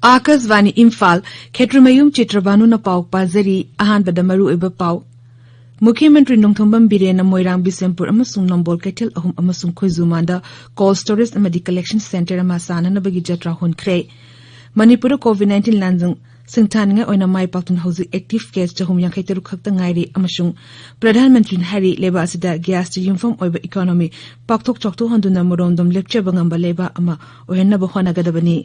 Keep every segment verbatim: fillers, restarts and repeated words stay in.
ꯑꯥꯀꯥꯁꯕꯥꯅꯤ ꯏꯝꯐꯥꯜ, ꯈꯦꯇ꯭ꯔꯤꯃꯌꯨꯝ ꯆꯤꯇ꯭ꯔꯕꯥꯅꯨꯅ ꯄꯥꯎ ꯄꯥꯖꯔꯤ꯫ ꯑꯍꯥꯟꯕꯗ ꯃꯔꯨꯑꯣꯏꯕ ꯄꯥꯎ꯫ ꯃꯨꯈ꯭ꯌ ꯃꯟꯇ꯭ꯔꯤ ꯅꯣꯡꯊꯣꯝꯕꯝ ꯕꯤꯔꯦꯟꯅ ꯃꯣꯏꯔꯥꯡ, ꯕꯤꯁꯦꯝꯄꯨꯔ ꯑꯃꯁꯨꯡ ꯅꯝꯕꯣꯜ ꯀꯩꯊꯦꯜ ꯑꯍꯨꯝ ꯑꯃꯁꯨꯡ ꯈꯣꯏꯖꯨꯃꯥꯟꯗ cold storage ꯑꯃꯗꯤ collection centre ꯑꯃ ꯁꯥꯅꯅꯕꯒꯤ ꯖꯇ꯭ꯔꯥ ꯍꯣꯟꯈ꯭ꯔꯦ꯫ ꯃꯅꯤꯄꯨꯔꯗ COVID nineteen ꯂꯥꯟꯖꯪ ꯁꯤꯡꯊꯥꯅꯤꯡꯉꯥꯏ ꯑꯣꯏꯅ ꯃꯥꯏ ꯄꯥꯛꯇꯨꯅ ꯍꯧꯖꯤꯛ active case ꯆꯍꯨꯝ ꯌꯥꯡꯈꯩ ꯇꯔꯨꯛ ꯈꯛꯇ ꯉꯥꯏꯔꯤ ꯑꯃꯁꯨꯡ ꯄ꯭ꯔꯙꯥꯟ ꯃꯟꯇ꯭ꯔꯤꯅ ꯍꯥꯏꯔꯤ, ꯂꯩꯕꯥꯛ ꯑꯁꯤꯗ gas ꯇ ꯌꯨꯝꯐꯝ ꯑꯣꯏꯕ economy ꯄꯥꯛꯊꯣꯛ ꯆꯥꯎꯊꯣꯛꯍꯟꯗꯨꯅ ꯃꯔꯣꯝꯗꯣꯝ ꯂꯦꯞꯆꯕ ꯉꯝꯕ ꯂꯩꯕꯥꯛ ꯑꯃ ꯑꯣꯏꯍꯟꯅꯕ ꯍꯣꯠꯅꯒꯗꯕꯅꯤ꯫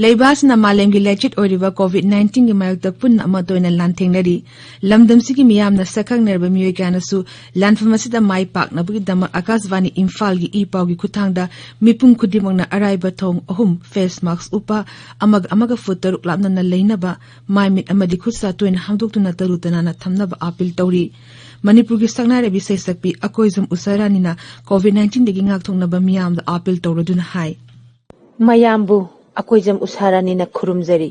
ꯂꯩꯕꯥꯛ ꯑꯁꯤꯅ ꯃꯥꯂꯦꯝꯒꯤ ꯂꯥꯏꯆꯠ ꯑꯣꯏꯔꯤꯕ COVID nineteen ꯒꯤ ꯃꯥꯌꯣꯛꯇ ꯄꯨꯟꯅ ꯑꯃꯠꯇ ꯑꯣꯏꯅ ꯂꯥꯟꯊꯦꯡꯅꯔꯤ꯫ ꯂꯝꯗꯝꯁꯤꯒꯤ ꯃꯤꯌꯥꯝꯅ ꯁꯛꯈꯪꯅꯔꯕ ꯃꯤꯑꯣꯏ ꯀꯌꯥꯅꯁꯨ ꯂꯥꯟꯐꯝ ꯑꯁꯤꯗ ꯃꯥꯏ ꯄꯥꯛꯅꯕꯒꯤꯗꯃꯛ ꯑꯥꯀꯥꯁꯕꯥꯅꯤ ꯏꯝꯐꯥꯜꯒꯤ ꯏ ꯄꯥꯎꯒꯤ ꯈꯨꯠꯊꯥꯡꯗ ꯃꯤꯄꯨꯝ ꯈꯨꯗꯤꯡꯃꯛꯅ ꯑꯔꯥꯏꯕ ꯊꯣꯡ ꯑꯍꯨꯝ, face mask ꯎꯞꯄ, ꯑꯃꯒ ꯑꯃꯒ foot ꯇꯔꯨꯛ ꯂꯥꯞꯅꯅ ꯂꯩꯅꯕ, ꯃꯥꯏ ꯃꯤꯠ ꯑꯃꯗꯤ ꯈꯨꯠ ꯁꯥ ꯇꯣꯏꯅ ꯍꯥꯝꯗꯣꯛꯇꯨꯅ ꯇꯔꯨ ꯇꯅꯥꯟꯅ ꯊꯝꯅꯕ ꯑꯥꯄꯤꯜ ꯇꯧꯔꯤ꯫ ꯃꯅꯤꯄꯨꯔꯒꯤ ꯁꯛꯅꯥꯏꯔꯕꯤ ꯁꯩꯁꯛꯄꯤ ꯑꯀꯣꯏꯖꯝ ꯎꯁꯥ ꯔꯥꯅꯤꯅ COVID nineteen ꯗꯒꯤ ꯉꯥꯛꯊꯣꯛꯅꯕ ꯃꯤꯌꯥꯝꯗ ꯑꯥꯄꯤꯜ ꯇꯧꯔꯗꯨꯅ ꯍꯥꯏ꯫ ꯃꯌꯥꯝꯕꯨ ꯑꯀꯣꯏꯖꯝ ꯎꯁꯥ ꯔꯥꯅꯤꯅ ꯈꯨꯔꯨꯝꯖꯔꯤ꯫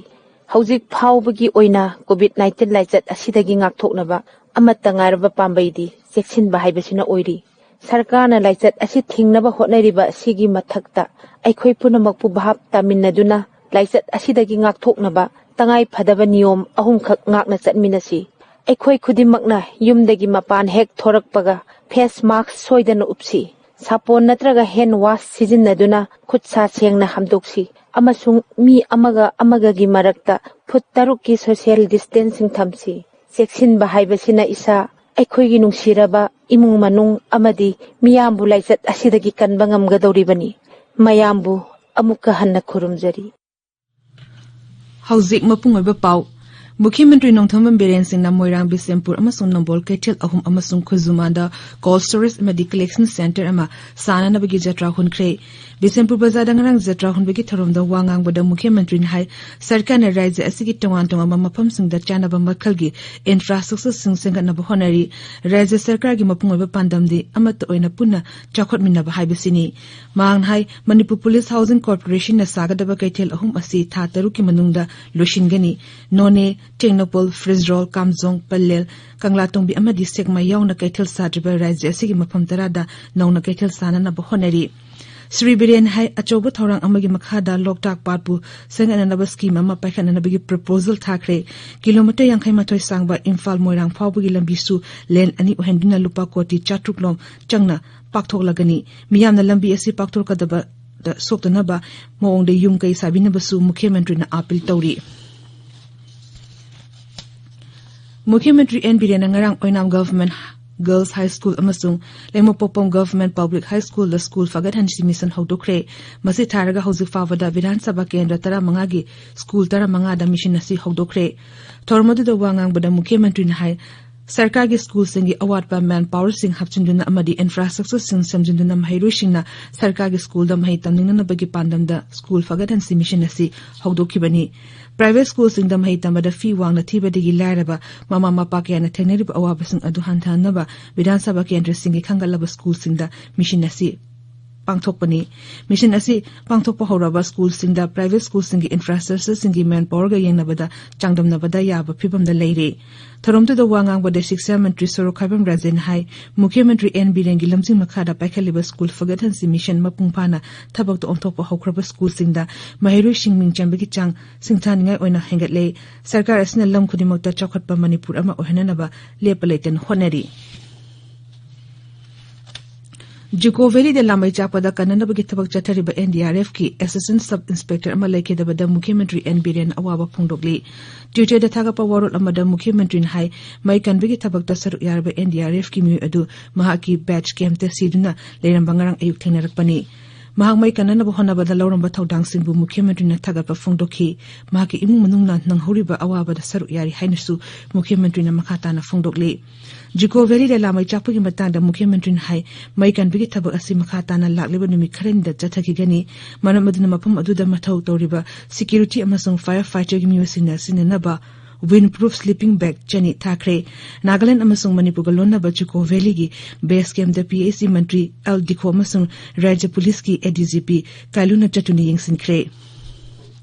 ꯍꯧꯖꯤꯛ ꯐꯥꯎꯕꯒꯤ ꯑꯣꯏꯅ COVID nineteen ꯂꯥꯏꯆꯠ ꯑꯁꯤꯗꯒꯤ ꯉꯥꯛꯊꯣꯛꯅꯕ ꯑꯃꯠꯇ ꯉꯥꯏꯔꯕ ꯄꯥꯝꯕꯩꯗꯤ ꯆꯦꯛꯁꯤꯟꯕ ꯍꯥꯏꯕꯁꯤꯅ ꯑꯣꯏꯔꯤ꯫ ꯁꯔꯀꯥꯔꯅ ꯂꯥꯏꯆꯠ ꯑꯁꯤ ꯊꯤꯡꯅꯕ ꯍꯣꯠꯅꯔꯤꯕ ꯑꯁꯤꯒꯤ ꯃꯊꯛꯇ ꯑꯩꯈꯣꯏ ꯄꯨꯝꯅꯃꯛꯄꯨ ꯚꯥꯞ ꯇꯥꯃꯤꯟꯅꯗꯨꯅ ꯂꯥꯏꯆꯠ ꯑꯁꯤꯗꯒꯤ ꯉꯥꯛꯊꯣꯛꯅꯕ ꯇꯉꯥꯏ ꯐꯗꯕ ꯅꯤꯌꯣꯝ ꯑꯍꯨꯝꯈꯛ ꯉꯥꯛꯅ ꯆꯠꯃꯤꯟꯅꯁꯤ꯫ ꯑꯩꯈꯣꯏ ꯈꯨꯗꯤꯡꯃꯛꯅ ꯌꯨꯝꯗꯒꯤ ꯃꯄꯥꯟ ꯍꯦꯛ ꯊꯣꯔꯛꯄꯒ face mask ꯁꯣꯏꯗꯅ ꯎꯞꯁꯤ꯫ ꯁꯥꯄꯣꯟ ꯅꯠꯇ꯭ꯔꯒ hand wash ꯁꯤꯖꯤꯟꯅꯗꯨꯅ ꯈꯨꯠ ꯁꯥ ꯁꯦꯡꯅ ꯍꯥꯝꯗꯣꯛꯁꯤ ꯑꯃꯁꯨꯡ ꯃꯤ ꯑꯃꯒ ꯑꯃꯒꯒꯤ ꯃꯔꯛꯇ foot ꯇꯔꯨꯛꯀꯤ social distancing ꯊꯝꯁꯤ꯫ ꯆꯦꯛꯁꯤꯟꯕ ꯍꯥꯏꯕꯁꯤꯅ ꯏꯁꯥ, ꯑꯩꯈꯣꯏꯒꯤ ꯅꯨꯡꯁꯤꯔꯕ ꯏꯃꯨꯡ ꯃꯅꯨꯡ ꯑꯃꯗꯤ ꯃꯤꯌꯥꯝꯕꯨ ꯂꯥꯏꯆꯠ ꯑꯁꯤꯗꯒꯤ ꯀꯟꯕ ꯉꯝꯒꯗꯧꯔꯤꯕꯅꯤ꯫ ꯃꯌꯥꯝꯕꯨ ꯑꯃꯨꯛꯀ ꯍꯟꯅ ꯈꯨꯔꯨꯝꯖꯔꯤ꯫ ꯍꯧꯖꯤꯛ ꯃꯄꯨꯡ ꯑꯣꯏꯕ ꯄꯥꯎ꯫ ꯃꯨꯈ꯭ꯌ ꯃꯟꯇ꯭ꯔꯤ ꯅꯣꯡꯊꯣꯝꯕꯝ ꯕꯤꯔꯦꯟ ꯁꯤꯡꯅ ꯃꯣꯏꯔꯥꯡ, ꯕꯤꯁꯦꯝꯄꯨꯔ ꯑꯃꯁꯨꯡ ꯅꯝꯕꯣꯜ ꯀꯩꯊꯦꯜ ꯑꯍꯨꯝ ꯑꯃꯁꯨꯡ ꯈꯨꯖꯨꯃꯥꯟꯗ cold storage ꯑꯃꯗꯤ collection centre ꯑꯃ ꯁꯥꯅꯅꯕꯒꯤ ꯖꯇ꯭ꯔꯥ ꯍꯨꯟꯈ꯭ꯔꯦ꯫ ꯕꯤꯁꯦꯝꯄꯨꯔ ꯕꯖꯥꯔꯗ ꯉꯔꯥꯡ ꯖꯇ꯭ꯔꯥ ꯍꯨꯟꯕꯒꯤ ꯊꯧꯔꯝꯗ ꯋꯥ ꯉꯥꯡꯕꯗ ꯃꯨꯈ꯭ꯌ ꯃꯟꯇ꯭ꯔꯤꯅ ꯍꯥꯏ, ꯁꯔꯀꯥꯔꯅ ꯔꯥꯖ꯭ꯌ ꯑꯁꯤꯒꯤ ꯇꯣꯉꯥꯟ ꯇꯣꯉꯥꯟꯕ ꯃꯐꯝꯁꯤꯡꯗ ꯆꯥꯅꯕ ꯃꯈꯜꯒꯤ infrastructureꯁꯤꯡ ꯁꯦꯝꯒꯠꯅꯕ ꯍꯣꯠꯅꯔꯤ꯫ ꯔꯥꯖ꯭ꯌ ꯁꯔꯀꯥꯔꯒꯤ ꯃꯄꯨꯡ ꯑꯣꯏꯕ ꯄꯥꯟꯗꯝꯗꯤ ꯑꯃꯠꯇ ꯑꯣꯏꯅ ꯄꯨꯟꯅ ꯆꯥꯎꯈꯠꯃꯤꯟꯅꯕ ꯍꯥꯏꯕꯁꯤꯅꯤ꯫ ꯃꯍꯥꯛꯅ ꯍꯥꯏ, ꯃꯅꯤꯄꯨꯔ ꯄꯨꯂꯤꯁ ꯍꯥꯎꯁꯤꯡ ꯀꯣꯔꯄꯣꯔꯦꯁꯟꯅ ꯁꯥꯒꯗꯕ ꯀꯩꯊꯦꯜ ꯑꯍꯨꯝ ꯑꯁꯤ ꯊꯥ ꯇꯔꯨꯛꯀꯤ ꯃꯅꯨꯡꯗ ꯂꯣꯏꯁꯤꯟꯒꯅꯤ꯫ ꯅꯣꯅꯦ, ꯇꯦꯡꯅꯧꯄꯜ, ꯐ꯭ꯔꯤꯖꯔꯣꯜ, ꯀꯥꯝꯖꯣꯡ, ꯄꯂꯦꯜ, ꯀꯪꯂꯥꯇꯣꯡꯕꯤ ꯑꯃꯗꯤ ꯁꯦꯛꯃꯥꯏ ꯌꯥꯎꯅ ꯀꯩꯊꯦꯜ ꯁꯥꯗ꯭ꯔꯤꯕ ꯔꯥꯖ꯭ꯌ ꯑꯁꯤꯒꯤ ꯃꯐꯝ ꯇꯔꯥꯗ ꯅꯧꯅ ꯀꯩꯊꯦꯜ ꯁꯥꯅꯅꯕ ꯍꯣꯠꯅꯔꯤ꯫ ꯁ꯭ꯔꯤ ꯕꯤꯔꯦꯟ ꯍꯥꯏ, ꯑꯆꯧꯕ ꯊꯧꯔꯥꯡ ꯑꯃꯒꯤ ꯃꯈꯥꯗ ꯂꯣꯛꯇꯥꯛ ꯄꯥꯠꯄꯨ ꯁꯦꯝꯒꯠꯅꯅꯕ ꯁ꯭ꯀꯤꯝ ꯑꯃ ꯄꯥꯏꯈꯠꯅꯅꯕꯒꯤ ꯄ꯭ꯔꯣꯄꯣꯖꯦꯜ ꯊꯥꯈ꯭ꯔꯦ꯫ ꯀꯤꯂꯣꯃꯤꯇꯔ ꯌꯥꯡꯈꯩ ꯃꯥꯊꯣꯏ ꯁꯥꯡꯕ ꯏꯝꯐꯥꯜ ꯃꯣꯏꯔꯥꯡ ꯐꯥꯎꯕꯒꯤ ꯂꯝꯕꯤꯁꯨ ꯂꯦꯟ ꯑꯅꯤ ꯑꯣꯏꯍꯟꯗꯨꯅ ꯂꯨꯄꯥ ꯀꯣꯇꯤ ꯆꯥꯇ꯭ꯔꯨꯛ ꯂꯣꯝ ꯆꯪꯅ ꯄꯥꯛꯊꯣꯛꯂꯒꯅꯤ꯫ ꯃꯤꯌꯥꯝꯅ ꯂꯝꯕꯤ ꯑꯁꯤ ꯄꯥꯛꯊꯣꯛꯀꯗꯕꯗ ꯁꯣꯛꯇꯅꯕ ꯃꯑꯣꯡꯗ ꯌꯨꯝ ꯀꯩ ꯁꯥꯕꯤꯅꯕꯁꯨ ꯃꯨꯈ꯭ꯌ ꯃꯟꯇ꯭ꯔꯤꯅ ꯑꯥꯄꯤꯜ ꯇꯧꯔꯤ꯫ ꯃꯨꯈ꯭ꯌ ꯃꯟꯇ꯭ꯔꯤ ꯑꯦꯟ ꯕꯤꯔꯦꯟꯅ ꯉꯔꯥꯡ ꯑꯣꯏꯅꯥꯝ ꯒꯚꯔꯟꯃꯦꯟꯠ ꯒꯔꯜꯁ ꯍꯥꯏ ꯁ꯭ꯀꯨꯜ ꯑꯃꯁꯨꯡ ꯂꯩꯃꯄꯣꯛꯄꯝ ꯒꯚꯔꯟꯃꯦꯟꯠ ꯄꯕ꯭ꯂꯤꯛ ꯍꯥꯏ ꯁ꯭ꯀꯨꯜꯗ ꯁ꯭ꯀꯨꯜ ꯐꯒꯠꯍꯟꯁꯤ ꯃꯤꯁꯟ ꯍꯧꯗꯣꯛꯈ꯭ꯔꯦ꯫ ꯃꯁꯤ ꯊꯥꯔꯒ ꯍꯧꯖꯤꯛ ꯐꯥꯎꯕꯗ ꯕꯤꯙꯥꯟ ꯁꯚꯥ ꯀꯦꯟꯗ꯭ꯔ ꯇꯔꯥꯃꯉꯥꯒꯤ ꯁ꯭ꯀꯨꯜ ꯇꯔꯥꯃꯉꯥꯗ ꯃꯤꯁꯟ ꯑꯁꯤ ꯍꯧꯗꯣꯛꯈ꯭ꯔꯦ꯫ ꯊꯧꯔꯝ ꯑꯗꯨꯗ ꯋꯥ ꯉꯥꯡꯕꯗ ꯃꯨꯈ꯭ꯌ ꯃꯟꯇ꯭ꯔꯤꯅ ꯍꯥꯏ, ꯁꯔꯀꯥꯔꯒꯤ ꯁ꯭ꯀꯨꯜꯁꯤꯡꯒꯤ ꯑꯋꯥꯠꯄ ꯃꯦꯟ ꯄꯥꯋꯔꯁꯤꯡ ꯍꯥꯞꯆꯤꯟꯗꯨꯅ ꯑꯃꯗꯤ ꯏꯟꯐ꯭ꯔꯥꯁ꯭ꯇ꯭ꯔꯛꯆꯔꯁꯤꯡ ꯁꯦꯝꯖꯤꯟꯗꯨꯅ ꯃꯍꯩꯔꯣꯏꯁꯤꯡꯅ ꯁꯔꯀꯥꯔꯒꯤ ꯁ꯭ꯀꯨꯜꯗ ꯃꯍꯩ ꯇꯝꯅꯤꯡꯅꯅꯕꯒꯤ ꯄꯥꯟꯗꯝꯗ ꯁ꯭ꯀꯨꯜ ꯐꯒꯠꯍꯟꯁꯤ ꯃꯤꯁꯟ ꯑꯁꯤ ꯍꯧꯗꯣꯛꯈꯤꯕꯅꯤ꯫ ꯄ꯭ꯔꯥꯏꯚꯦꯠ ꯁ꯭ꯀꯨꯜꯁꯤꯡꯗ ꯃꯍꯩ ꯇꯝꯕꯗ ꯐꯤ ꯋꯥꯡꯅ ꯊꯤꯕꯗꯒꯤ ꯂꯥꯏꯔꯕ ꯃꯃꯥ ꯃꯄꯥ ꯀꯌꯥꯅ ꯊꯦꯡꯅꯔꯤꯕ ꯑꯋꯥꯕꯁꯤꯡ ꯑꯗꯨ ꯍꯟꯊꯍꯟꯅꯕ ꯕꯤꯙꯥꯟ ꯁꯚꯥ ꯀꯦꯟꯗ꯭ꯔꯁꯤꯡꯒꯤ ꯈꯟꯒꯠꯂꯕ ꯁ꯭ꯀꯨꯜꯁꯤꯡꯗ ꯃꯤꯁꯟ ꯑꯁꯤ ꯄꯥꯡꯊꯣꯛꯄꯅꯤ꯫ ꯃꯤꯁꯟ ꯑꯁꯤ ꯄꯥꯡꯊꯣꯛꯄ ꯍꯧꯔꯕ ꯁ꯭ꯀꯨꯜꯁꯤꯡꯗ ꯄ꯭ꯔꯥꯏꯚꯦꯠ ꯁ꯭ꯀꯨꯜꯁꯤꯡꯒꯤ ꯏꯟꯐ꯭ꯔꯥꯁ꯭ꯇ꯭ꯔꯛꯆꯔꯁꯤꯡꯒꯤ ꯃꯦꯟ ꯄꯥꯋꯔꯒ ꯌꯦꯡꯅꯕꯗ ꯆꯥꯡꯗꯝꯅꯕꯗ ꯌꯥꯕ ꯐꯤꯕꯝꯗ ꯂꯩꯔꯦ꯫ ꯊꯧꯔꯝꯗꯨꯗ ꯋꯥ ꯉꯥꯡꯕꯗ ꯁꯤꯛꯁꯥ ꯃꯟꯇ꯭ꯔꯤ ꯁꯣꯔꯣꯛꯈꯥꯏꯕꯝ ꯔꯥꯖꯦꯟꯅ ꯍꯥꯏ, ꯃꯨꯈ꯭ꯌ ꯃꯟꯇ꯭ꯔꯤ ꯑꯦꯟ ꯕꯤꯔꯦꯟꯒꯤ ꯂꯝꯖꯤꯡ ꯃꯈꯥꯗ ꯄꯥꯏꯈꯠꯂꯤꯕ ꯁ꯭ꯀꯨꯜ ꯐꯒꯠꯍꯟꯁꯤ ꯃꯤꯁꯟ ꯃꯄꯨꯡ ꯐꯥꯅ ꯊꯕꯛꯇ ꯑꯣꯟꯊꯣꯛꯄ ꯍꯧꯈ꯭ꯔꯕ ꯁ꯭ꯀꯨꯜꯁꯤꯡꯗ ꯃꯍꯩꯔꯣꯏꯁꯤꯡ ꯃꯤꯡ ꯆꯟꯕꯒꯤ ꯆꯥꯡ ꯁꯤꯡꯊꯥꯅꯤꯡꯉꯥꯏ ꯑꯣꯏꯅ ꯍꯦꯟꯒꯠꯂꯦ꯫ ꯁꯔꯀꯥꯔ ꯑꯁꯤꯅ ꯂꯝ ꯈꯨꯗꯤꯡꯃꯛꯇ ꯆꯥꯎꯈꯠꯄ ꯃꯅꯤꯄꯨꯔ ꯑꯃ ꯑꯣꯏꯍꯟꯅꯅꯕ ꯂꯦꯞꯄ ꯂꯩꯇꯅ ꯍꯣꯠꯅꯔꯤ꯫ ꯖꯨꯀꯣ ꯚꯦꯂꯤꯗ ꯂꯥꯃꯩ ꯆꯥꯛꯄꯗ ꯀꯟꯅꯅꯕꯒꯤ ꯊꯕꯛ ꯆꯠꯊꯔꯤꯕ ꯑꯦꯟꯗꯤꯑꯥꯔꯑꯦꯐꯀꯤ ꯑꯦꯁꯤꯁꯇꯦꯟꯠ ꯁꯕ ꯏꯟꯁꯄꯦꯛꯇꯔ ꯑꯃ ꯂꯩꯈꯤꯗꯕꯗ ꯃꯨꯈ꯭ꯌ ꯃꯟꯇ꯭ꯔꯤ ꯑꯦꯟ ꯕꯤꯔꯦꯟ ꯑꯋꯥꯕ ꯐꯣꯡꯗꯣꯛꯂꯤ꯫ ꯇ꯭ꯋꯤꯇꯔꯗ ꯊꯥꯒꯠꯄ ꯋꯥꯔꯣꯜ ꯑꯃꯗ ꯃꯨꯈ꯭ꯌ ꯃꯟꯇ꯭ꯔꯤꯅ ꯍꯥꯏ, ꯃꯩ ꯀꯟꯕꯒꯤ ꯊꯕꯛꯇ ꯁꯔꯨꯛ ꯌꯥꯔꯤꯕ ꯑꯦꯟꯗꯤꯑꯥꯔꯑꯦꯐꯀꯤ ꯃꯤꯑꯣꯏ ꯑꯗꯨ ꯃꯍꯥꯛꯀꯤ ꯕꯦꯠꯆ ꯀꯦꯝꯞꯇ ꯁꯤꯗꯨꯅ ꯂꯩꯔꯝꯕ ꯉꯔꯥꯡ ꯑꯌꯨꯛ ꯊꯦꯡꯅꯔꯛꯄꯅꯤ꯫ ꯃꯍꯥꯛ ꯃꯩ ꯀꯟꯅꯅꯕ ꯍꯣꯠꯅꯕꯗ ꯂꯧꯔꯝꯕ ꯊꯧꯗꯥꯡꯁꯤꯡꯕꯨ ꯃꯨꯈ꯭ꯌ ꯃꯟꯇ꯭ꯔꯤꯅ ꯊꯥꯒꯠꯄ ꯐꯣꯡꯗꯣꯛꯈꯤ꯫ ꯃꯍꯥꯛꯀꯤ ꯏꯃꯨꯡ ꯃꯅꯨꯡꯅ ꯅꯪꯍꯧꯔꯤꯕ ꯑꯋꯥꯕꯗ ꯁꯔꯨꯛ ꯌꯥꯔꯤ ꯍꯥꯏꯅꯁꯨ ꯃꯨꯈ꯭ꯌ ꯃꯟꯇ꯭ꯔꯤꯅ ꯃꯈꯥ ꯇꯥꯅ ꯐꯣꯡꯗꯣꯛꯂꯤ꯫ ꯖꯨꯀꯣ ꯚꯦꯂꯤꯗ ꯂꯥꯃꯩ ꯆꯥꯛꯄꯒꯤ ꯃꯇꯥꯡꯗ ꯃꯨꯈ꯭ꯌ ꯃꯟꯇ꯭ꯔꯤꯅ ꯍꯥꯏ, ꯃꯩ ꯀꯟꯕꯒꯤ ꯊꯕꯛ ꯑꯁꯤ ꯃꯈꯥ ꯇꯥꯅ ꯂꯥꯛꯂꯤꯕ ꯅꯨꯃꯤꯠ ꯈꯔꯅꯤꯗ ꯆꯠꯊꯈꯤꯒꯅꯤ꯫ ꯃꯔꯝ ꯑꯗꯨꯅ ꯃꯐꯝ ꯑꯗꯨꯗ ꯃꯊꯧ ꯇꯧꯔꯤꯕ ꯁꯦꯀ꯭ꯌꯨꯔꯤꯇꯤ ꯑꯃꯁꯨꯡ ꯐꯥꯌꯔ ꯐꯥꯏꯇꯔꯒꯤ ꯃꯤꯑꯣꯏꯁꯤꯡꯅ ꯁꯤꯖꯤꯟꯅꯅꯕ ꯋꯤꯟ ꯄ꯭ꯔꯨꯐ ꯁ꯭ꯂꯤꯄꯤꯡ ꯕꯦꯒ ꯆꯅꯤ ꯊꯥꯈ꯭ꯔꯦ꯫ ꯅꯥꯒꯥꯂꯦꯟ ꯑꯃꯁꯨꯡ ꯃꯅꯤꯄꯨꯔꯒ ꯂꯣꯟꯅꯕ ꯖꯨꯀꯣ ꯚꯦꯂꯤꯒꯤ ꯕꯦꯁ ꯀꯦꯝꯞꯇ ꯄꯤ ꯑꯩꯆ ꯏ ꯃꯟꯇ꯭ꯔꯤ ꯑꯦꯜ ꯗꯤꯈꯣ ꯑꯃꯁꯨꯡ ꯔꯥꯖ꯭ꯌ ꯄꯨꯂꯤꯁꯀꯤ ꯑꯦ ꯗꯤ ꯖꯤ ꯄꯤ ꯀꯥꯏꯂꯨꯅ ꯆꯠꯇꯨꯅ ꯌꯦꯡꯁꯤꯟꯈ꯭ꯔꯦ꯫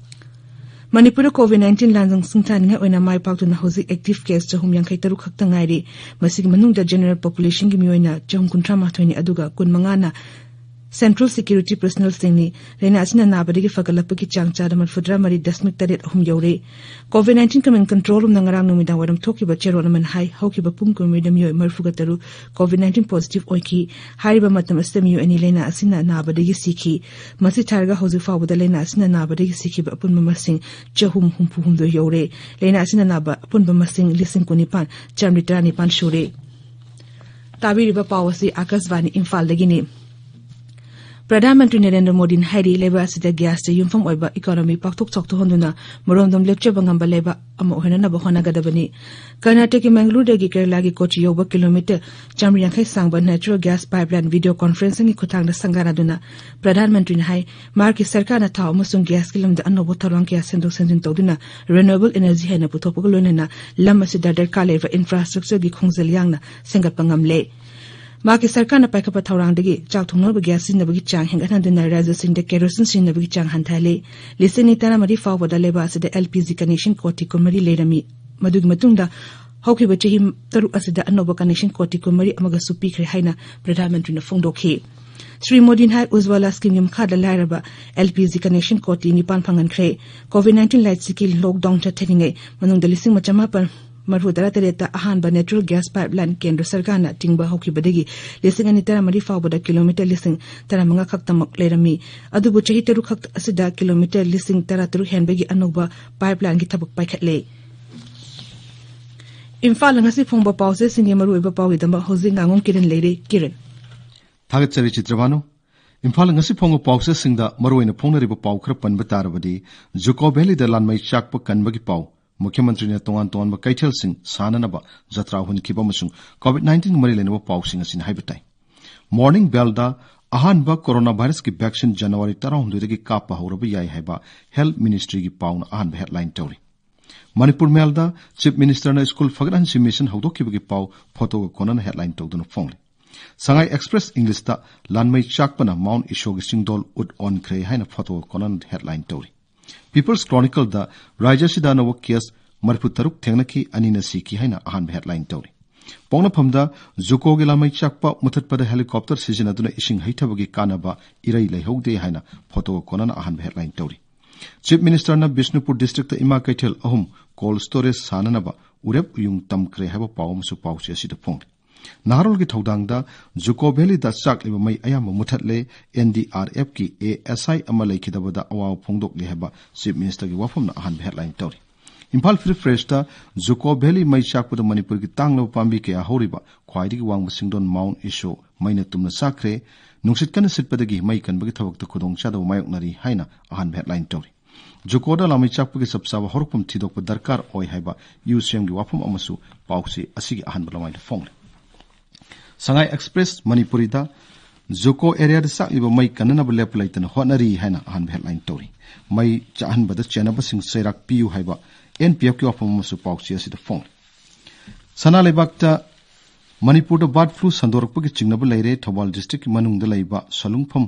ꯃꯅꯤꯄꯨꯔꯗ ꯀꯣꯚꯤꯗ ꯅꯥꯏꯟꯇꯤꯟ ꯂꯥꯟ ꯁꯤꯡꯊꯥꯅꯤꯡꯉꯥꯏ ꯑꯣꯏꯅ ꯃꯥꯏ ꯄꯥꯛꯇꯨꯅ ꯍꯧꯖꯤꯛ ꯑꯦꯛꯇꯤꯚ ꯀꯦꯁ ꯆꯍꯨꯝ ꯌꯥꯡꯈꯩ ꯇꯔꯨꯛ ꯈꯛꯇ ꯉꯥꯏꯔꯤ꯫ ꯃꯁꯤꯒꯤ ꯃꯅꯨꯡꯗ ꯖꯦꯅꯔꯦꯜ ꯄꯣꯄꯨꯂꯦꯁꯟꯒꯤ ꯃꯤꯑꯣꯏꯅ ꯆꯍꯨꯝ ꯀꯨꯟꯊ꯭ꯔꯥ ꯃꯥꯊꯣꯏꯅꯤ, ꯑꯗꯨꯒ ꯀꯨꯟ ꯃꯉꯥꯅ ꯁꯦꯟꯇ꯭ꯔꯦꯜ ꯁꯦꯀ꯭ꯌꯨꯔꯤꯇꯤ ꯄꯔꯁꯣꯅꯦꯜꯁꯤꯡꯅꯤ꯫ ꯂꯥꯏꯅꯥ ꯑꯁꯤꯅ ꯅꯥꯕꯗꯒꯤ ꯐꯒꯠꯂꯛꯄꯒꯤ ꯆꯥꯡ ꯆꯥꯗ ꯃꯔꯤꯐꯨꯇꯔꯥ ꯃꯔꯤ ꯗꯁꯃꯤꯛ ꯇꯔꯦꯠ ꯑꯍꯨꯝ ꯌꯧꯔꯦ꯫ ꯀꯣꯚꯤꯗ ꯅꯥꯏꯟꯇꯤꯟ ꯀꯃꯦꯟ ꯀꯟꯇ꯭ꯔꯣꯜ ꯔꯨꯝꯅ ꯉꯔꯥꯡ ꯅꯨꯃꯤꯗꯥꯡ ꯋꯥꯏꯔꯝ ꯊꯣꯛꯈꯤꯕ ꯆꯦꯔꯣꯜ ꯑꯃꯅ ꯍꯥꯏ, ꯍꯧꯈꯤꯕ ꯄꯨꯡ ꯀꯨꯟꯃꯔꯤꯗ ꯃꯤꯑꯣꯏ ꯃꯔꯤꯐꯨꯒ ꯇꯔꯨꯛ ꯀꯣꯚꯤꯗ ꯅꯥꯏꯟꯇꯤꯟ ꯄꯣꯖꯤꯇꯤꯚ ꯑꯣꯏꯈꯤ꯫ ꯍꯥꯏꯔꯤꯕ ꯃꯇꯝ ꯑꯁꯤꯗ ꯃꯤꯑꯣꯏ ꯑꯅꯤ ꯂꯥꯏꯅꯥ ꯑꯁꯤꯅ ꯅꯥꯕꯗꯒꯤ ꯁꯤꯈꯤ꯫ ꯃꯁꯤ ꯊꯥꯔꯒ ꯍꯧꯖꯤꯛ ꯐꯥꯎꯕꯗ ꯂꯥꯏꯅꯥ ꯑꯁꯤꯅ ꯅꯥꯕꯗꯒꯤ ꯁꯤꯈꯤꯕ ꯑꯄꯨꯟꯕ ꯃꯁꯤꯡ ꯆꯍꯨꯝ ꯍꯨꯝꯐꯨ ꯍꯨꯝꯗꯣꯏ ꯌꯧꯔꯦ꯫ ꯂꯥꯏꯅꯥ ꯑꯁꯤꯅ ꯅꯥꯕ ꯑꯄꯨꯟꯕ ꯃꯁꯤꯡ ꯂꯤꯁꯤꯡ ꯀꯨꯟꯅꯤꯄꯥꯟ ꯆꯥꯃꯔꯤ ꯇꯔꯥꯅꯤꯄꯥꯟ ꯁꯨꯔꯦ꯫ ꯇꯥꯕꯤꯔꯤꯕ ꯄꯥꯎ ꯑꯁꯤ ꯑꯥꯀꯥꯁꯕꯥꯅꯤ ꯏꯝꯐꯥꯜꯗꯒꯤꯅꯤ꯫ ꯄ꯭ꯔꯙꯥꯟ ꯃꯟꯇ꯭ꯔꯤ ꯅꯔꯦꯟꯗ꯭ꯔ ꯃꯣꯗꯤꯅ ꯍꯥꯏꯔꯤ, ꯂꯩꯕꯥꯛ ꯑꯁꯤꯗ ꯒ꯭ꯌꯥꯁꯇ ꯌꯨꯝꯐꯝ ꯑꯣꯏꯕ ꯏꯀꯣꯅꯣꯃꯤ ꯄꯥꯛꯊꯣꯛ ꯆꯥꯎꯊꯣꯛꯍꯟꯗꯨꯅ ꯃꯔꯣꯝꯗꯣꯝ ꯂꯦꯞꯆꯕ ꯉꯝꯕ ꯂꯩꯕꯥꯛ ꯑꯃ ꯑꯣꯏꯍꯟꯅꯕ ꯍꯣꯠꯅꯒꯗꯕꯅꯤ꯫ ꯀꯔꯅꯥꯇꯀꯒꯤ ꯃꯦꯡꯒꯂꯨꯔꯨꯗꯒꯤ ꯀꯦꯔꯂꯥꯒꯤ ꯀꯣꯆꯤ ꯌꯧꯕ ꯀꯤꯂꯣꯃꯤꯇꯔ ꯆꯥꯃꯔꯤ ꯌꯥꯡꯈꯩ ꯁꯥꯡꯕ natural gas pipeline video conferencingꯒꯤ ꯈꯨꯠꯊꯥꯡꯗ ꯁꯪꯒꯥꯅꯗꯨꯅ ꯄ꯭ꯔꯙꯥꯟ ꯃꯟꯇ꯭ꯔꯤꯅ ꯍꯥꯏ, ꯃꯍꯥꯛꯀꯤ ꯁꯔꯀꯥꯔꯅ ꯊꯥꯎ ꯑꯃꯁꯨꯡ ꯒ꯭ꯌꯥꯁꯀꯤ ꯂꯝꯗ ꯑꯅꯧꯕ ꯊꯧꯔꯥꯡ ꯀꯌꯥ ꯁꯦꯝꯗꯣꯛ ꯁꯦꯝꯖꯤꯟ ꯇꯧꯗꯨꯅ renewable energy ꯍꯦꯟꯅ ꯄꯨꯊꯣꯛꯄꯒ ꯂꯣꯏꯅꯅ ꯂꯝ ꯑꯁꯤꯗ ꯗꯔꯀꯥꯔ ꯂꯩꯔꯤꯕ infrastructureꯒꯤ ꯈꯣꯡꯖꯦꯜ ꯌꯥꯡꯅ ꯁꯦꯝꯒꯠꯄ ꯉꯝꯂꯦ꯫ ꯃꯍꯥꯛꯀꯤ ꯁꯔꯀꯥꯔꯅ ꯄꯥꯏꯈꯠꯄ ꯊꯧꯔꯥꯡꯗꯒꯤ ꯆꯥꯛ ꯊꯣꯡꯅꯕ ꯒ꯭ꯌꯥꯁ ꯁꯤꯖꯤꯟꯅꯕꯒꯤ ꯆꯥꯡ ꯍꯦꯟꯒꯠꯍꯟꯗꯨꯅ ꯔꯥꯖ꯭ꯌꯁꯤꯡꯗ ꯀꯦꯔꯣꯁꯤꯟ ꯁꯤꯖꯤꯟꯅꯕꯒꯤ ꯆꯥꯡ ꯍꯟꯊꯍꯜꯂꯤ꯫ ꯂꯤꯁꯤꯡ ꯑꯅꯤ ꯇꯔꯥꯃꯔꯤ ꯐꯥꯎꯕꯗ ꯂꯩꯕꯥꯛ ꯑꯁꯤꯗ ꯑꯦꯜ ꯄꯤ ꯖꯤ connection ꯀꯣꯇꯤ ꯀꯨꯟꯃꯔꯤ ꯂꯩꯔꯝꯃꯤ꯫ ꯃꯗꯨꯒꯤ ꯃꯇꯨꯡꯗ ꯍꯧꯈꯤꯕ ꯆꯍꯤ ꯇꯔꯨꯛ ꯑꯁꯤꯗ ꯑꯅꯧꯕ connection ꯀꯣꯇꯤ ꯀꯨꯟꯃꯔꯤ ꯑꯃꯒꯁꯨ ꯄꯤꯈ꯭ꯔꯦ ꯍꯥꯏꯅ ꯄ꯭ꯔꯙꯥꯟ ꯃꯟꯇ꯭ꯔꯤꯅ ꯐꯣꯡꯗꯣꯛꯈꯤ꯫ ꯁ꯭ꯔꯤ ꯃꯣꯗꯤꯅ ꯍꯥꯏ, ꯎꯖ꯭ꯋꯥꯂꯥ schemeꯒꯤ ꯃꯈꯥꯗ ꯂꯥꯏꯔꯕ ꯑꯦꯜ ꯄꯤ ꯖꯤ connection ꯀꯣꯇꯤ ꯅꯤꯄꯥꯟ ꯐꯪꯍꯟꯈ꯭ꯔꯦ꯫ ꯀꯣꯚꯤꯗ ꯅꯥꯏꯟꯇꯤꯟ ꯂꯥꯏꯆꯠꯀꯤ lockdown ꯆꯠꯊꯔꯤꯉꯩ ꯃꯅꯨꯡꯗ ꯂꯤꯁꯤꯡ ꯑꯃ ꯆꯥꯃꯥꯄꯟ ꯃꯔꯤꯐꯨ ꯇꯔꯥ ꯇꯔꯦꯠꯇ ꯑꯍꯥꯟꯕ natural gas pipeline ꯀꯦꯟꯗ꯭ꯔ ꯁꯔꯀꯥꯔꯅ ꯇꯤꯡꯕ ꯍꯧꯈꯤꯕꯗꯒꯤ ꯂꯤꯁꯤꯡ ꯑꯅꯤ ꯇꯔꯥꯃꯔꯤ ꯐꯥꯎꯕꯗ ꯀꯤꯂꯣꯃꯤꯇꯔ ꯂꯤꯁꯤꯡ ꯇꯔꯥꯃꯉꯥ ꯈꯛꯇꯃꯛ ꯂꯩꯔꯝꯃꯤ꯫ ꯑꯗꯨꯕꯨ ꯆꯍꯤ ꯇꯔꯨꯛ ꯈꯛ ꯑꯁꯤꯗ ꯀꯤꯂꯣꯃꯤꯇꯔ ꯂꯤꯁꯤꯡ ꯇꯔꯥꯇꯔꯨꯛ ꯍꯦꯟꯕꯒꯤ ꯑꯅꯧꯕ pipelineꯒꯤ ꯊꯕꯛ ꯄꯥꯏꯈꯠꯂꯦ꯫ ꯏꯝꯐꯥꯜꯗ ꯉꯁꯤ ꯐꯣꯡꯕ ꯄꯥꯎꯆꯦꯁꯤꯡꯒꯤ ꯃꯔꯨꯑꯣꯏꯕ ꯄꯥꯎꯒꯤꯗꯃꯛ ꯍꯧꯖꯤꯛ ꯉꯥꯉꯣꯝ ꯀꯤꯔꯟ ꯂꯩꯔꯦ꯫ ꯀꯤꯔꯟ꯫ ꯊꯥꯒꯠꯆꯔꯤ ꯆꯤꯇ꯭ꯔꯚꯥꯅꯨ꯫ ꯏꯝꯐꯥꯜ꯫ ꯉꯁꯤ ꯐꯣꯡꯕ ꯄꯥꯎꯆꯦꯁꯤꯡꯗ ꯃꯔꯨꯑꯣꯏꯅ ꯐꯣꯡꯅꯔꯤꯕ ꯄꯥꯎ ꯈꯔ ꯄꯟꯕ ꯇꯥꯔꯕꯗꯤ, ꯖꯨꯀꯣ ꯚꯦꯂꯤꯗ ꯂꯥꯟꯃꯩ ꯆꯥꯛꯄ ꯀꯟꯕꯒꯤ ꯄꯥꯎ, ꯃꯨꯈ꯭ꯌ ꯃꯟꯇ꯭ꯔꯤꯅ ꯇꯣꯉꯥꯟ ꯇꯣꯉꯥꯟꯕ ꯀꯩꯊꯦꯜꯁꯤꯡ ꯁꯥꯟꯅꯅꯕ ꯖꯇ꯭ꯔꯥ ꯍꯨꯟꯈꯤꯕ ꯑꯃꯁꯨꯡ COVID nineteen ꯒ ꯃꯔꯤ ꯂꯩꯅꯕ ꯄꯥꯎꯁꯤꯡ ꯑꯁꯤꯅ ꯍꯥꯏꯕ ꯇꯥꯏ꯫ Morning Bell ꯗ ꯑꯍꯥꯟꯕ ꯀꯣꯔꯣꯅꯥ ꯚꯥꯏꯔꯁꯀꯤ ꯚꯦꯛꯁꯤꯟ ꯖꯅꯋꯥꯔꯤ ꯇꯔꯥꯍꯨꯝꯗꯣꯏꯗꯒꯤ ꯀꯥꯞꯄ ꯍꯧꯔꯕ ꯌꯥꯏ ꯍꯥꯏꯕ Health Ministry ꯒꯤ ꯄꯥꯎꯅ ꯑꯍꯥꯟꯕ headline ꯇꯧꯔꯤ꯫ ꯃꯅꯤꯄꯨꯔ ꯃꯦꯜꯗ ꯆꯤꯐ ꯃꯤꯅꯤꯁꯇꯔꯅ ꯁ꯭ꯀꯨꯜ ꯐꯒꯠꯍꯟꯁꯤ ꯃꯤꯁꯟ ꯍꯧꯗꯣꯛꯈꯤꯕꯒꯤ ꯄꯥꯎ ꯐꯣꯇꯣꯒ ꯀꯣꯟꯅꯅ headline ꯇꯧꯗꯨꯅ ꯐꯣꯡꯂꯤ꯫ ꯁꯉꯥꯏ ꯑꯦꯛꯁꯄ꯭ꯔꯦꯁ ꯏꯪꯂꯤꯁꯇ ꯂꯥꯟꯃꯩ ꯆꯥꯛꯄꯅ ꯃꯥꯎꯟ ꯏꯁꯣꯒꯤ ꯆꯤꯡꯗꯣꯜ ꯎꯠ ꯑꯣꯟꯈ꯭ꯔꯦ ꯍꯥꯏꯅ ꯐꯣꯇꯣꯒ ꯀꯣꯟꯅꯅ headline ꯇꯧꯔꯤ꯫ ꯄꯤꯄꯜꯁ ꯀ꯭ꯔꯣꯅꯤꯀꯜꯗ ꯔꯥꯏꯖ꯭ꯌ ꯑꯁꯤꯗ ꯑꯅꯧꯕ ꯀꯦꯁ ꯃꯔꯤꯐꯨ ꯇꯔꯨꯛ ꯊꯦꯡꯅꯈꯤ, ꯑꯅꯤꯅ ꯁꯤꯈꯤ ꯍꯥꯏꯅ ꯑꯍꯥꯟꯕ headline ꯇꯧꯔꯤ꯫ ꯄꯣꯛꯅꯐꯝꯗ ꯖꯨꯀꯣꯒꯤ ꯂꯥꯟꯃꯩ ꯆꯥꯛꯄ ꯃꯨꯊꯠꯄꯗ ꯍꯦꯂꯤꯀꯣꯞꯇꯔ ꯁꯤꯖꯤꯟꯅꯗꯨꯅ ꯏꯁꯤꯡ ꯍꯩꯊꯕꯒꯤ ꯀꯥꯟꯅꯕ ꯏꯔꯩ ꯂꯩꯍꯧꯗꯦ ꯍꯥꯏꯅ ꯐꯣꯇꯣꯒ ꯀꯣꯟꯅꯅ ꯑꯍꯥꯟꯕ headline ꯇꯧꯔꯤ꯫ ꯆꯤꯐ ꯃꯤꯅꯤꯁꯇꯔꯅ ꯕꯤꯁꯅꯨꯄꯨꯔ ꯗꯤꯁꯇ꯭ꯔꯤꯛꯇ ꯏꯃꯥ ꯀꯩꯊꯦꯜ ꯑꯍꯨꯝ ꯀꯣꯜ ꯁ꯭ꯇꯣꯔꯦꯖ ꯁꯥꯅꯅꯕ ꯎꯔꯦꯞ ꯎꯌꯨꯡ ꯇꯝꯈ꯭ꯔꯦ ꯍꯥꯏꯕ ꯄꯥꯎ ꯑꯃꯁꯨ ꯄꯥꯎꯆꯦ ꯑꯁꯤꯗ ꯐꯣꯡꯂꯤ꯫ ꯅꯍꯥꯔꯣꯜꯒꯤ ꯊꯧꯗꯥꯡꯗ ꯖꯨꯀꯣ ꯚꯦꯂꯤꯗ ꯆꯥꯛꯂꯤꯕ ꯃꯩ ꯑꯌꯥꯝꯕ ꯃꯨꯊꯠꯂꯦ, NDRF ꯀꯤ ASI ꯑꯃ ꯂꯩꯈꯤꯗꯕꯗ ꯑꯋꯥꯕ ꯐꯣꯡꯗꯣꯛꯂꯦ ꯍꯥꯏꯕ ꯆꯤꯐ ꯃꯤꯅꯤꯁꯇꯔꯒꯤ ꯋꯥꯐꯝꯅ ꯑꯍꯥꯟꯕ headline ꯇꯧꯔꯤ꯫ ꯏꯝꯐꯥꯜ ꯐ꯭ꯔꯤ ꯄ꯭ꯔꯦꯁꯇ ꯖꯨꯀꯣ ꯚꯦꯂꯤ ꯃꯩ ꯆꯥꯛꯄꯗ ꯃꯅꯤꯄꯨꯔꯒꯤ ꯇꯥꯡꯂꯕ ꯄꯥꯝꯕꯤ ꯀꯌꯥ ꯍꯧꯔꯤꯕ ꯈ꯭ꯋꯥꯏꯗꯒꯤ ꯋꯥꯡꯕ ꯆꯤꯡꯗꯣꯟ ꯃꯥꯎꯟ ꯏꯁꯣ ꯃꯩꯅ ꯇꯨꯝꯅ ꯆꯥꯛꯈ꯭ꯔꯦ, ꯅꯨꯡꯁꯤꯠ ꯀꯟꯅ ꯁꯤꯠꯄꯗꯒꯤ ꯃꯩ ꯀꯟꯕꯒꯤ ꯊꯕꯛꯇ ꯈꯨꯗꯣꯡꯆꯥꯗꯕ ꯃꯥꯌꯣꯛꯅꯔꯤ ꯍꯥꯏꯅ ꯑꯍꯥꯟꯕ headline ꯇꯧꯔꯤ꯫ ꯖꯨꯀꯣꯗ ꯂꯥꯟꯃꯩ ꯆꯥꯛꯄꯒꯤ ꯆꯞ ꯆꯥꯕ ꯍꯧꯔꯛꯐꯝ ꯊꯤꯗꯣꯛꯄ ꯗꯔꯀꯥꯔ ꯑꯣꯏ ꯍꯥꯏꯕ ꯌꯨ ꯁꯤ ꯑꯦꯝꯒꯤ ꯋꯥꯐꯝ ꯑꯃꯁꯨ ꯄꯥꯎꯆꯦ ꯑꯁꯤꯒꯤ ꯑꯍꯥꯟꯕ ꯂꯃꯥꯏꯗ ꯐꯣꯡꯂꯤ꯫ ꯁꯉꯥꯏ ꯑꯦꯛꯁꯄ꯭ꯔꯦꯁ ꯃꯅꯤꯄꯨꯔꯤꯗ ꯖꯨꯀꯣ ꯑꯦꯔꯤꯌꯥꯗ ꯆꯥꯛꯂꯤꯕ ꯃꯩ ꯀꯟꯅꯅꯕ ꯂꯦꯞꯄ ꯂꯩꯇꯅ ꯍꯣꯠꯅꯔꯤ ꯍꯥꯏꯅ ꯑꯍꯥꯟꯕ headline ꯇꯧꯔꯤ꯫ ꯃꯩ ꯆꯥꯍꯟꯕꯗ ꯆꯦꯟꯅꯕꯁꯤꯡ ꯆꯩꯔꯥꯛ ꯄꯤꯌꯨ ꯍꯥꯏꯕ NPF ꯀꯤ ꯋꯥꯐꯝ ꯑꯃꯁꯨ ꯄꯥꯎꯆꯦ ꯑꯁꯤꯗ ꯐꯣꯡꯂꯤ꯫ ꯁꯅꯥ ꯂꯩꯕꯥꯛꯇ ꯃꯅꯤꯄꯨꯔꯗ ꯕꯥꯔꯗ ꯐ꯭ꯂꯨ ꯁꯟꯗꯣꯔꯛꯄꯒꯤ ꯆꯤꯡꯅꯕ ꯂꯩꯔꯦ, ꯊꯧꯕꯥꯜ ꯗꯤꯁꯇ꯭ꯔꯤꯛꯀꯤ ꯃꯅꯨꯡꯗ ꯂꯩꯕ ꯁꯂꯨꯡꯐꯝ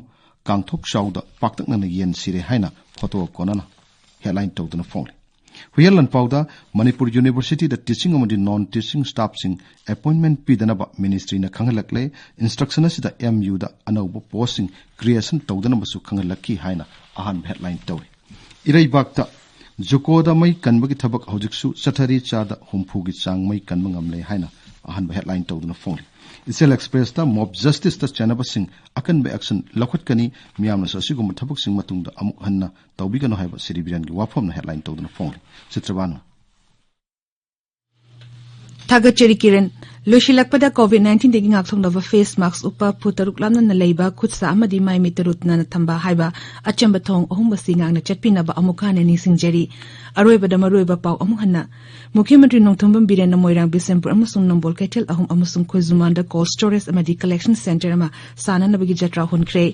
ꯀꯥꯡꯊꯣꯛꯆꯥꯎꯗ ꯄꯥꯛꯇꯛꯅꯅ ꯌꯦꯟ ꯁꯤꯔꯦ ꯍꯥꯏꯅ ꯐꯣꯇꯣꯒ ꯀꯣꯟꯅꯅ headline ꯇꯧꯗꯨꯅ ꯐꯣꯡꯂꯤ꯫ ꯍꯨꯏꯌꯦꯟ ꯂꯥꯟꯄꯥꯎꯗ ꯃꯅꯤꯄꯨꯔ ꯌꯨꯅꯤꯚꯔꯁꯤꯇꯤꯗ ꯇꯤꯆꯤꯡ ꯑꯃꯗꯤ ꯅꯣꯟ ꯇꯤꯆꯤꯡ ꯁ꯭ꯇꯥꯐꯁꯤꯡ ꯑꯦꯄꯣꯏꯟꯃꯦꯟ ꯄꯤꯗꯅꯕ ꯃꯤꯅꯤꯁꯇ꯭ꯔꯤꯅ ꯈꯪꯍꯜꯂꯛꯂꯦ, ꯏꯟꯁꯇ꯭ꯔꯛꯁꯟ ꯑꯁꯤꯗ MU ꯗ ꯑꯅꯧꯕ ꯄꯣꯁꯁꯤꯡ ꯀ꯭ꯔꯤꯌꯦꯁꯟ ꯇꯧꯗꯅꯕꯁꯨ ꯈꯪꯍꯜꯂꯛꯈꯤ ꯍꯥꯏꯅ ꯑꯍꯥꯟꯕ headline ꯇꯧꯔꯤ꯫ ꯏꯔꯩꯕꯥꯛꯇ ꯖꯨꯀꯣꯗ ꯃꯩ ꯀꯟꯕꯒꯤ ꯊꯕꯛ ꯍꯧꯖꯤꯛꯁꯨ ꯆꯠꯊꯔꯤ, ꯆꯥꯗ ꯍꯨꯝꯐꯨꯒꯤ ꯆꯥꯡ ꯃꯩ ꯀꯟꯕ ꯉꯝꯂꯦ ꯍꯥꯏꯅ ꯑꯍꯥꯟꯕ headline ꯇꯧꯗꯨꯅ ꯐꯣꯡꯂꯤ꯫ ꯏꯆꯦꯜ ꯑꯦꯛꯁꯄ꯭ꯔꯦꯁꯇ ꯃꯣꯕ ꯖꯁꯇꯤꯁꯇ ꯆꯦꯟꯅꯕꯁꯤꯡ ꯑꯀꯟꯕ action ꯂꯧꯈꯠꯀꯅꯤ, ꯃꯤꯌꯥꯝꯅꯁꯨ ꯑꯁꯤꯒꯨꯝꯕ ꯊꯕꯛꯁꯤꯡ ꯃꯇꯨꯡꯗ ꯑꯃꯨꯛ ꯍꯟꯅ ꯇꯧꯕꯤꯒꯅꯨ ꯍꯥꯏꯕ ꯁ꯭ꯔꯤ ꯕꯤꯔꯦꯟꯒꯤ ꯋꯥꯐꯝꯅ headline ꯇꯧꯗꯨꯅ ꯐꯣꯡꯂꯤ꯫ ꯆꯤꯇ꯭ꯔꯕꯥꯅꯨ꯫ ꯊꯥꯒꯠꯆꯔꯤ ꯀꯤꯔꯟ꯫ ꯂꯣꯏꯁꯤꯜꯂꯛꯄꯗ, COVID-19ꯗꯒꯤ ꯉꯥꯛꯊꯣꯛꯅꯕ face mask ꯎꯞꯄ, ꯐꯨꯠ ꯇꯔꯨꯛ ꯂꯥꯞꯅꯅ ꯂꯩꯕ, ꯈꯨꯠ ꯁꯥ ꯑꯃꯗꯤ ꯃꯥꯏ ꯃꯤꯠ ꯇꯔꯨ ꯇꯅꯥꯟꯅ ꯊꯝꯕ ꯍꯥꯏꯕ ꯑꯆꯝꯕ ꯊꯧꯑꯣꯡ ꯑꯍꯨꯝ ꯑꯁꯤ ꯉꯥꯛꯅ ꯆꯠꯄꯤꯅꯕ ꯑꯃꯨꯛ ꯍꯟꯅ ꯅꯤꯡꯁꯤꯡꯖꯔꯤ꯫ ꯑꯔꯣꯏꯕꯗ ꯃꯔꯨꯑꯣꯏꯕ ꯄꯥꯎ ꯑꯃꯨꯛ ꯍꯟꯅ꯫ ꯃꯨꯈ꯭ꯌ ꯃꯟꯇ꯭ꯔꯤ ꯅꯣꯡꯊꯣꯝꯕꯝ ꯕꯤꯔꯦꯟꯅ ꯃꯣꯏꯔꯥꯡ, ꯕꯤꯁꯦꯝꯄꯨꯔ ꯑꯃꯁꯨꯡ ꯅꯝꯕꯣꯜ ꯀꯩꯊꯦꯜ ꯑꯍꯨꯝ ꯑꯃꯁꯨꯡ ꯈꯣꯏꯖꯨꯃꯥꯟꯗ cold storage ꯑꯃꯗꯤ collection centre ꯑꯃ ꯁꯥꯅꯅꯕꯒꯤ ꯖꯇ꯭ꯔꯥ ꯍꯣꯟꯈ꯭ꯔꯦ꯫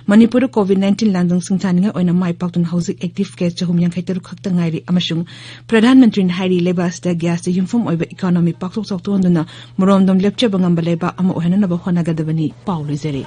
ꯃꯅꯤꯄꯨꯔꯗ COVID-19 ꯂꯥꯟꯗꯥꯡ ꯁꯤꯡꯊꯥꯅꯤꯡꯉꯥꯏ ꯑꯣꯏꯅ ꯃꯥꯏ ꯄꯥꯛꯇꯨꯅ ꯍꯧꯖꯤꯛ active case ꯆꯍꯨꯝ ꯌꯥꯡꯈꯩ ꯇꯔꯨꯛ ꯈꯛꯇ ꯉꯥꯏꯔꯤ ꯑꯃꯁꯨꯡ ꯄ꯭ꯔꯙꯥꯟ ꯃꯟꯇ꯭ꯔꯤꯅ ꯍꯥꯏꯔꯤ, ꯂꯩꯕꯥꯛ ꯑꯁꯤꯗ gas ꯇ ꯌꯨꯝꯐꯝ ꯑꯣꯏꯕ economy ꯄꯥꯛꯊꯣꯛ ꯆꯥꯎꯊꯣꯛꯍꯟꯗꯨꯅ ꯃꯔꯣꯝꯗꯣꯝ ꯂꯦꯞꯆꯕ ꯉꯝꯕ ꯂꯩꯕꯥꯛ ꯑꯃ ꯑꯣꯏꯍꯟꯅꯅꯕ ꯍꯣꯠꯅꯒꯗꯕꯅꯤ꯫ ꯄꯥꯎ ꯂꯣꯏꯖꯔꯦ꯫